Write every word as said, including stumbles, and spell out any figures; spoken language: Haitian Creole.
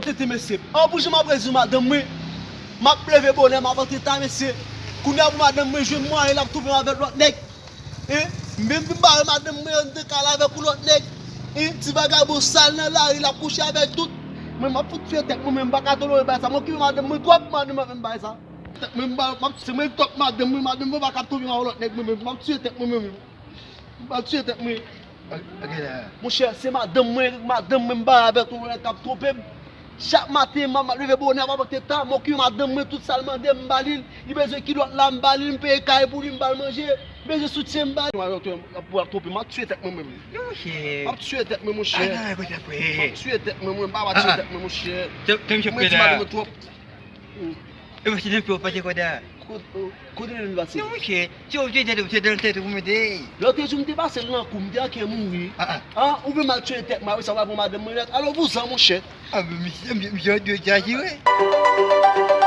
Tete mesye. An pou jan m ap rezi madanm mwen. M ap leve bonè, m ap antre ta mesye. Kounye a pou madanm mwen jwenn mwayen l ap twouve m avèk lòt nèg. Hein? M vin bare madanm mwen anndan kay la avèk yon lòt nèg. Hein? Ti vagabon sal nan lari l ap kouche avèk tout. Mwen m ap fout tiye tèt mwen, mwen m pa ka tolere bagay sa. M okipe madanm mwen twòp, madanm mwen fè m bagay sa. Tèt mwen m ba, m ap, se mwen k twòp madanm mwen, madanm mwen pa ka twouve m avèk lòt nèg mwen menm. M ap tiye tèt mwen menm. M ap tiye tèt mwen. Ok la. Monchè, se madanm mwen, madanm mwen m bare avèk yon nèg k ap twonpe m. Chak maten, m ap leve bonè, m ap antre ta, m okipe madanm mwen, tout sa l mande m, m ba li l. Li bezwen kilòt la, m ba li l, m peye kay pou li, m ba l manje. Li bezwen soutyen, m ba li. Pou ap twonpe m, m ap tiye tèt mwen menm. Non, monchè. M ap tiye tèt mwen, monchè. Ah, non, écoute, après. M ap tiye tèt mwen, mwen. M pa va tiye tèt mwen, monchè. Mwen di madanm mwen twòp. E mwen se nan pye w pase kòd la. Kote, kote l vin pase? Non, monchè, se w te tèt, se nan tèt ou mete. Lòt jou m te pase l nan kou, m te anken mouri. Ah, ah. An, ou vin mal tiye tèt mwen, sa va pou madanm mwen nèt. Alò, vouzan, monchè. Ah, men misye, misye, misye, misye, misye,